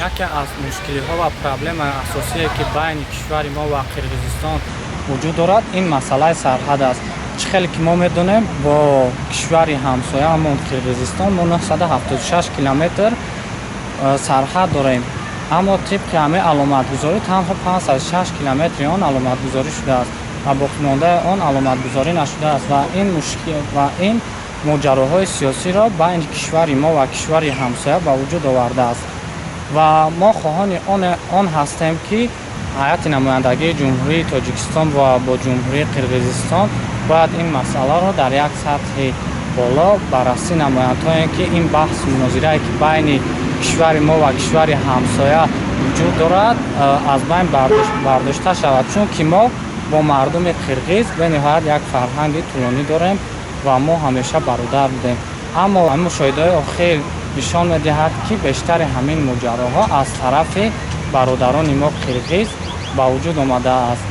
Яке аз мушкилиҳо ва проблемаи асосие, ки байни кишвари мо ва Қирғизистон вуҷуд дорад, ин масъалаи сарҳад аст. Чӣ хеле ки мо медонем, бо кишвари ҳамсояамон Қирғизистон мо 976 километр сарҳад дорем, аммо тибқи ҳамин аломатгузорӣ танҳо 506 километри он аломатгузорӣ шудааст ва боқимондаи он аломатгузорӣ нашудааст. Ва ин мушкил ва ин моҷароҳои сиёсиро байни кишвари мо ва кишвари ҳамсоя ба вуҷуд овардааст. Ва мо хоҳони он ҳастем, ки ҳайати намояндагии Ҷумҳурии Тоҷикистон ва бо Ҷумҳурии Қирғизистон бояд ин масъаларо дар як сатҳи боло баррасӣ намоянд, то ин ки ин баҳсу мунозирае, ки байни кишвари мо ва кишвари ҳамсоя вуҷуд дорад, аз байн бардошта шавад, чунки мо бо мардуми қирғиз бениҳоят як фарҳанги тӯлонӣ дорем ва мо ҳамеша бародар будем. Аммо мушоҳидаҳои охир нишон медиҳад, ки бештари ҳамин моҷароҳо аз тарафи бародарони мо қирғиз ба вуҷуд омадааст.